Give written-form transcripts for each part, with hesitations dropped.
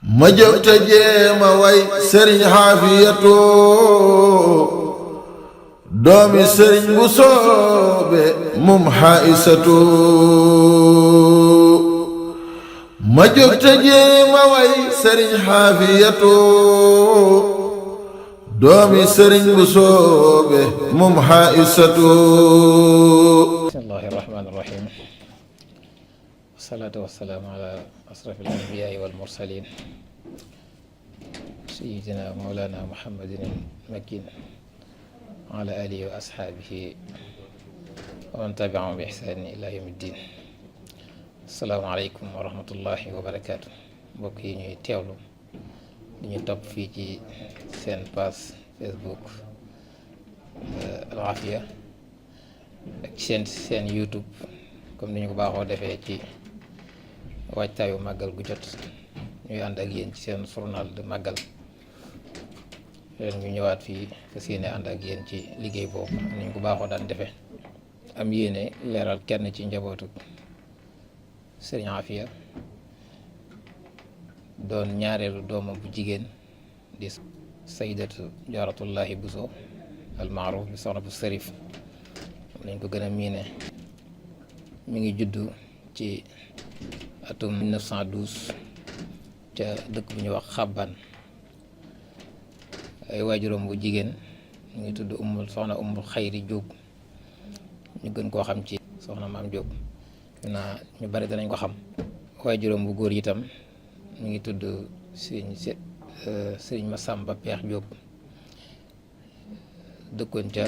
ma jóg te jéema way sëriñ xaafiyatu doomi sëriñ bu soobe mum xaisatu ma jóg te jéema way sëriñ xaafiyatu doomi sëriñ bu soobe mum xaisatu. bismillahi rahmaani rahim wasalaatu wasalaamu ala asrafil anbiyaai wal mursalin sayidina mawlana muhammadin al-makin wa ala alihi wa ashaabihi wa man tabiahum bi ihsaanin ila yawmi ddin. asalaamu aleykum wa rahmatullahi wa barakaatu. mbokk yi ñuy teewlu di ñu topp fii ci seen page Facebook Al Afia ak seen YouTube comme ni ñu ko baaxoo defee ci waajtaayu màggal gu jot ñuy ànd ak yéen ci seen journal de màggal. ren ñu ñëwaat fii fas yéene ànd ak yéen ci liggéey boobu ni ñu ko baaxoo daan defee, am yéene leeral kenn ci njabootu Sëriñ Afia doon ñaareelu doomam bu jigéen di Saydatu Jaaratullahi Buso almaaruf bi soxna bu Sërif nañ ko gën a miine. mi ngi juddu ci atum 1912 ca dëkk bu ñuy wax Xabban. ay waajuram bu jigéen ñu ngi tudd soxna Ummul Xayri Jóob, ñu gën koo xam ci soxna Maam Jóob, ñu bari danañ ko xam. waajuram bu góor itam ñu ngi tudd sëriñ Masamba Peex Jóob, dëkkoon ca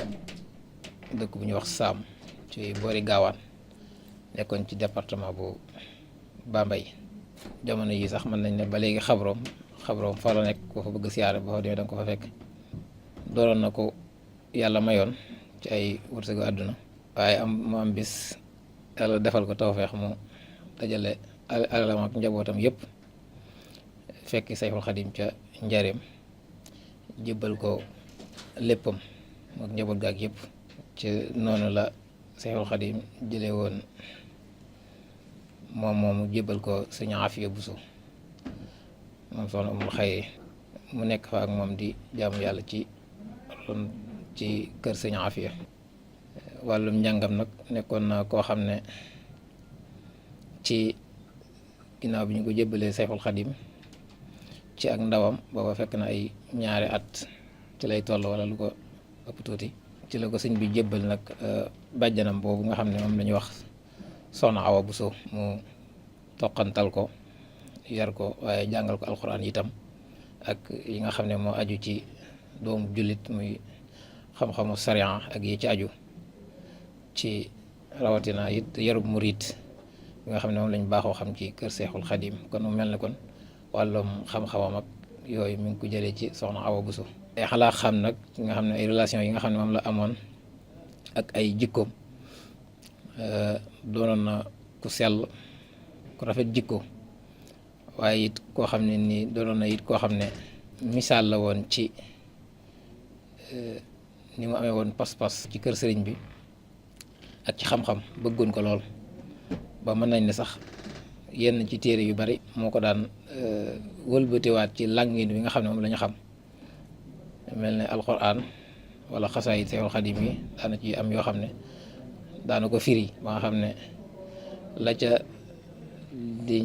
dëkk bu ñuy wax Saam ci boori Gaawaan, nekkoon ci département bu Bambey. jamono yi sax mën nañ ne ba léegi xabroom fa la nekk, ko fa bëgg siyaare ba fa demee danga ko fa fekk. dooroon na ko yàlla mayoon ci ay wërsëgu àdduna, waaye mu am bis yàlla defal ko tawfeex mu dajale alalam ak njabootam yëpp fekk Sayxul Xadim ca Njareem, jébbal ko léppam ak njaboot gaak yëpp. ci noonu la Sayxul Xadim jëlee woon moom moomu jébbal ko Sëriñ Afia Buso, moom soxna Umul Xayri, mu nekk fa ak moom di jaamu yàlla ci kër Sëriñ Afia. wàllum njàngam nag nekkoon na koo xam ne ci ginnaaw bi ñu ko jébbalee Sayxul Xadim ci ak ndawam, booba fekk na ay ñaari at ci lay toll wala lu ko ëpp tuuti, ci la ko sëñ bi jébbal nag bàjjanam boobu nga xam ne moom la ñuy wax soxna Awa Buso, mu toqantal ko, yar ko, waaye jàngal ko alxuraan itam ak yi nga xam ne moo aju ci doomu jullit, muy xam-xamu sariya ak yi ci aju, ci rawatina it yarub murit bi nga xam ne moom lañ baaxoo xam ci kër Seexul Xadim. kon mu mel ne kon wàllum xam-xamam ak yooyu mi ngi ko jëlee ci soxna Awa Buso. ay xalaa xam nag nga xam ne ay relation yi nga xam ne moom la amoon ak ay jikkoom, doonoon na ku sell, ku rafet jikko, waaye it koo xam ne nii doonoon na it koo xam ne misaal la woon ci ni mu amee woon pas-pas ci kër sëriñ bi ak ci xam-xam, bëggoon ko lool ba mën nañ ne sax yenn ci téere yu bari moo ko daan wëlbatiwaat ci làngin wi nga xam ne moom la ñu xam, mel ne alxuraan wala xasaayid Seexul Xadim yi daana ci am yoo xam ne daana ko firi ba nga xam ne la ca di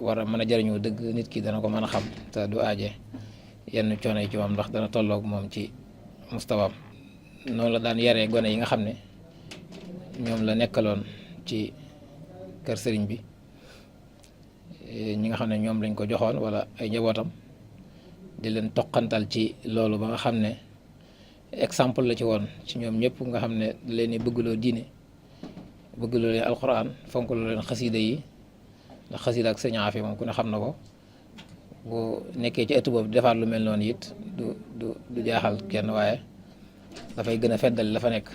war a mën a jariñoo dëgg nit ki dana ko mën a xam te du aaje yenn coono yi ci moom, ndax dana tolloog moom ci mustawaam. noonu la daan yaree gone yi nga xam ne ñoom la nekkaloon ci kër sëriñ bi, ñi nga xam ne ñoom lañ ko joxoon wala ay njabootam, di leen toqantal ci loolu ba nga xam ne exemple la ci woon ci ñoom ñëpp, nga xam ne da leen bëggloo diine, bëggloo leen alxuraan, fonkloo leen xasida yi, ndax xasida ak Sëriñ Afia moom ku ne xam na ko. bu nekkee ci ëtt boobu defaat lu mel noonu it du jaaxal kenn, waaye dafay gën a feddal la fa nekk.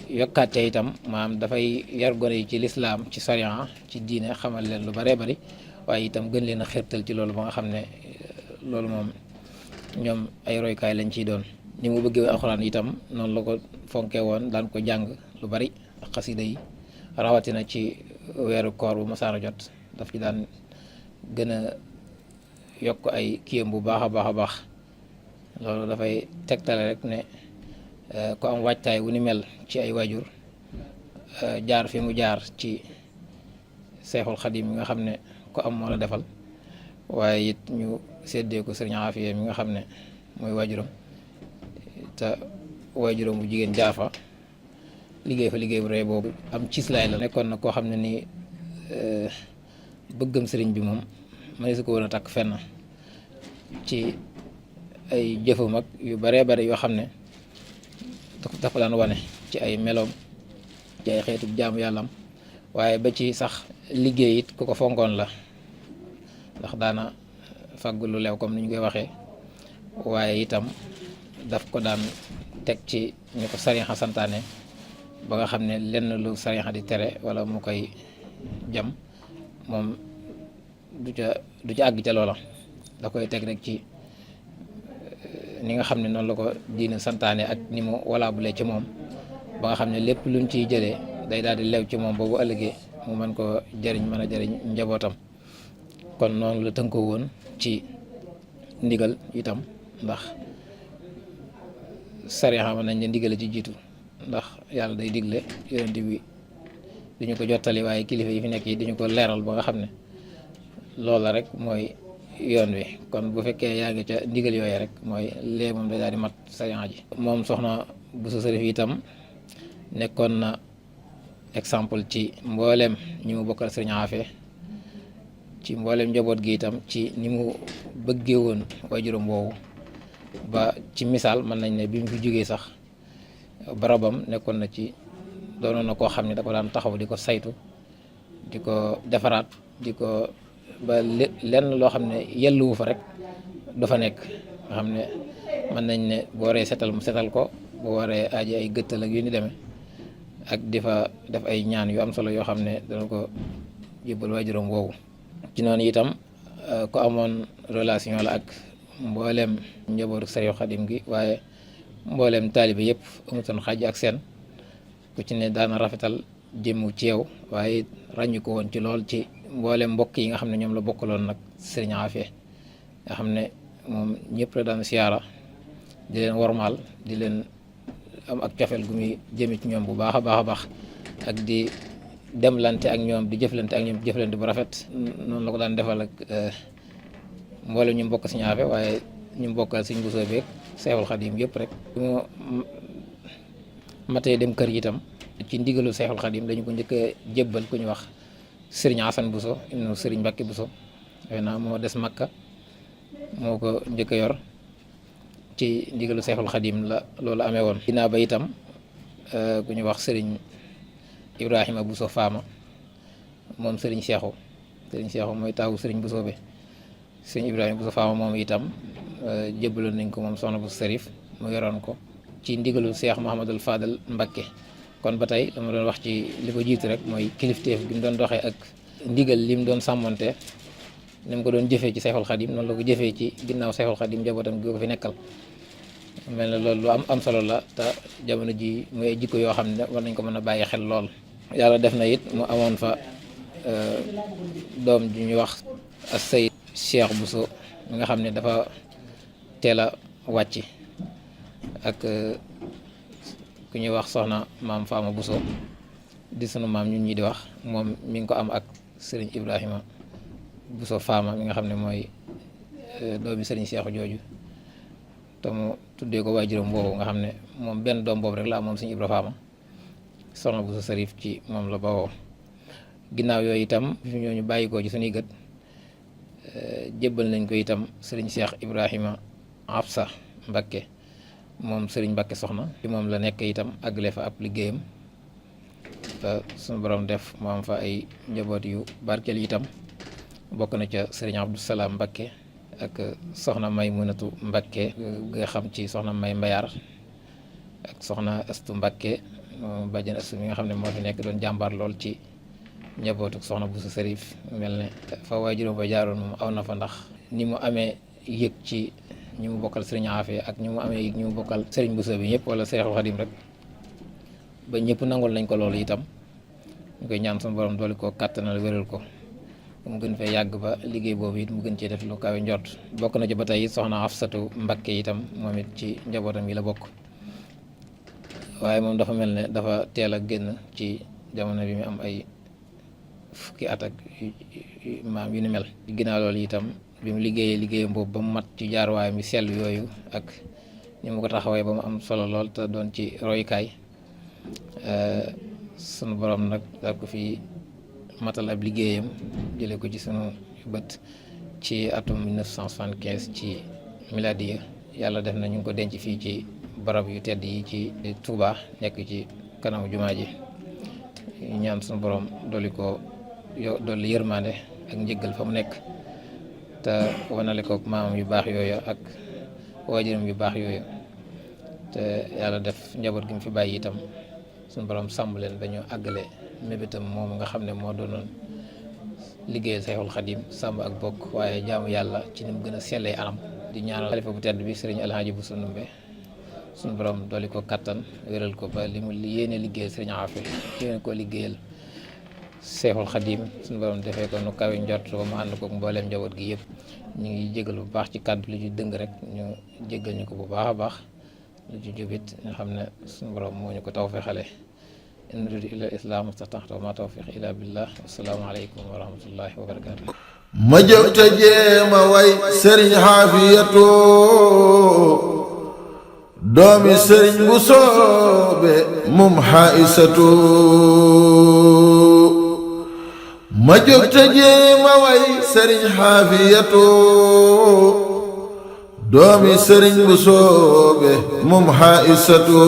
yokkaate itam maanaam dafay yar gone yi ci lislaam, ci sariya, ci diine, xamal leen lu baree bari, waaye itam gën leen a xirtal ci loolu ba nga xam ne loolu moom ñoom ay roykaay lañ ciy doon. ni mu bëggee alxuraan itam noonu la ko fonkee woon, daan ko jàng lu bari ak xasida yi, rawatina ci weeru koor bu masaana jot daf ci daan gën a yokk ay kiyam bu baax a baax a baax loolu dafay tegtale rek ne ku am waajtaay wu ni mel ci ay waajur jaar fi mu jaar ci Seexul Xadim mi nga xam ne ku am moo la defal waaye it ñu séddee ko sëriñ Aafiya mi nga xam ne mooy waajuram te waajuram bu jigéen jaafa liggéey fa liggéey bu rëy boobu am cislaay la nekkoon na koo xam ne nii bëggam sëriñ bi moom ma ne su ko woon a takk fenn ci ay jëfam ak yu baree bare yoo xam ne dafa daan wane ci ay meloom ci ay xeetu jaamu yàllam waaye ba ci sax liggéey it ku ko fonkoon la ndax daana fàgg lu leew comme ni ñu koy waxee waaye itam daf ko daan teg ci ñu ko sariya santaane ba nga xam ne lenn lu sariya di tere wala mu koy jam moom du ca àgg ca loola da koy teg rek ci ni nga xam ne noonu la ko diina santaane ak ni mu walaa bulee ci moom ba nga xam ne lépp luñ ciy jëlee day daal di lew ci moom boobu ëllëgee mu mën ko jëriñ mën a jëriñ njabootam kon noonu la tënkoo woon ci ndigal itam ndax sariya mën nañ ne ndigale ci jiitu ndax yàlla day digle yonent bi duñu ko jottali waaye kilifa yi fi nekk yi duñu ko leeral ba nga xam ne loola rek mooy yoon wi kon bu fekkee yaa ngi ca ndigal yooyu rek mooy lee moom day daal di mat sariya ji moom soxna Bousso Sërif itam nekkoon na exemple ci mboolem ñi mu bokkal sëriñ Aafe ci mboolem njaboot gi itam ci ni mu bëggee woon waajuram boobu ba ci misaal mën nañ ne bi mu fi jógee sax barabam nekkoon na ci doonoon na koo xam ne da ko daan taxaw di ko saytu di ko defaraat di ko ba lenn loo xam ne yelluwu fa rek du fa nekk nga xam ne mën nañ ne bu waree setal mu setal ko bu waree aji ay gëttal ak yu ni demee ak di fa def ay ñaan yu am solo yoo xam ne dana ko jébbal waajuram woowu ci noonu itam ku amoon relation la ak mbooleem njabootu Seexul Xadim gi waaye mbooleem taalibe yëpp amutoon xaaj ak seen ku ci ne daana rafetal jëmu ci yow waaye ràññu ko woon ci lool ci mbooleem mbokk yi nga xam ne ñoom la bokkaloon nag Sëriñ Aafiya nga xam ne moom ñëpp la daan siyaara di leen wormaal di leen am ak cofeel gu muy jëme ci ñoom bu baax a baax a baax ak di demlante ak ñoom di jëflante ak ñoom jëflante bu rafet noonu la ko daan defal ak mboolem ñu mbokk Sëriñ Aafiya waaye ñu mbokkal Sëriñ Bousso beeg Seexul Xadim yëpp rek bi mu matee dem kër yi itam ci ndigalu Seexul Xadim dañu ko njëkk a jébbal ku ñu wax Sëriñ Asan Bousso ibnu Sëriñ Mbàkke Bousso xëy na moo des Makka moo ko njëkk a yor ci ndigalu Seexul Xadim la loolu amee woon ginnaaw ba itam ku ñu wax Sëriñ Ibrahima Bousso Faama moom Sëriñ Seexu mooy taawu Sëriñ Bousso be Sëriñ Ibrahima Bousso Faama moom itam jébbaloon nañ ko moom soxna Bousso Sërif mu yoroon ko ci ndigalu Seex Muhammadul Fadal Mbakke kon ba tey dama doon wax ci li ko jiitu rek mooy kilifteef gi mu doon doxee ak ndigal li mu doon sàmmonte ni mu ko doon jëfee ci Seexul Xadim noonu la ko jëfee ci ginnaaw Seexul Xadim njabootam gi ko fi nekkal mel na loolu lu am solo la te jamono ji muy ay jikko yoo xam ne war nañ ko mën a bàyyi xel lool. yàlla def na it mu amoon fa doom ju ñu wax Sëy Cheikh Bousso mi nga xam ne dafa teel a wàcc ak ku ñuy wax soxna maam Faama Bousso di sunu maam ñun ñi di wax moom mi ngi ko am ak Sëriñ Ibrahima Bousso Faama mi nga xam ne mooy doomi Sëriñ Seexu jooju te mu tuddee ko waajuram boobu nga xam ne moom benn doom boobu rek la amoon Sëriñ Ibra Faama soxna Bousso Sërif ci moom la bawoo ginnaaw yooyu itam fi ñooñu bàyyi ko ci suñuy gët jébbal nañ ko itam Sëriñ Seex Ibrahima Absa Mbakke moom Sëriñ Mbakke soxna ci moom la nekk itam àggale fa ab liggéeyam te suñu borom def mu am fa ay njaboot yu barkeel itam bokk na ca Sëriñ Abdou Salaam Mbakke ak soxna May Munatu Mbakke nga xam ci soxna May Mbayaar ak soxna Astu Mbakke bàjjen Astu mi nga xam ne moo fi nekk doon jàmbaar lool ci njabootu soxna Bousso Sërif mel ne fa waajuram ba jaaroon moom aw na fa ndax ni mu amee yëg ci ñi mu bokkal Sëriñ Aafiya ak ñi mu amee yëg ñi mu bokkal Sëriñ Bousso bi ñëpp wala Seexul Xadim rek ba ñëpp nangul nañ ko loolu itam ñu koy ñaan suñu borom dooli ko kàttanal wéral ko mu gën fee yàgg ba liggéey boobu it mu gën cee def lu kawe njort. bokk na ci ba tey it soxna Afsatu Mbakke itam moom it ci njabootam yi la bokk, waaye moom dafa mel ne dafa teel a génn ci jamono bi mu am ay fukki at ak maam yu ni mel. ginnaaw loolu itam bi mu liggéeyam boobu ba mu mat ci jaarwaay mi sell yooyu ak ni mu ko taxawee ba mu am solo lool te doon ci royukaay, sunu borom nag daal ko fi matal ab liggéeyam jële ko ci sunu bët ci atum 1975 ci miladiya. yàlla def na ñu ngi ko denc fii ci barab yu tedd yi ci Touba, nekk ci kanamu jumaa ji. ñaan sunu borom dolli ko dolli yërmande ak njëggal fa mu nekk, te wanale ko maamam yu baax yooyu ak waajuram yu baax yooyu, te yàlla def njaboot gi mu fi bàyyi itam sunu borom sàmm leen ba ñu àggale mébétam moomu nga xam ne moo doonoon liggéeyal Seexul Xadim, sàmm ak bokk waaye jaamu yàlla ci ni mu gën a sellee anam. di ñaanal xalifa bu tedd bi sëriñ Alhaaji Bousso Ndumbe sunu borom dolli ko kattan wéral ko ba li mu yéene liggéeyal sëriñ Aafi yéene koo liggéeyal Seexul Xadim sunu borom defee ko nu kawe njort ba mu ànd ko mbooleem njaboot gi yëpp. ñu ngi jégal bu baax ci kàddu li ci dëng rek ñu jégal ñu ko bu baax a baax, lu ci jubit nga xam ne sunu borom moo ñu ko tawfeexale. in uriidu illa al-islaaha mastata'tu wa maa tawfiiqii illaa billaah. assalaamu aleykum wa rahmatullaahi wa barakaatuh. ma jóg te jéema way sëriñ Xaafiyatu doomi sëriñ bu soobe mum Xaisatu. ma jóg te jéema way sëriñ Xaafiyatu doomi sëriñ bu soobe mum Xaisatu.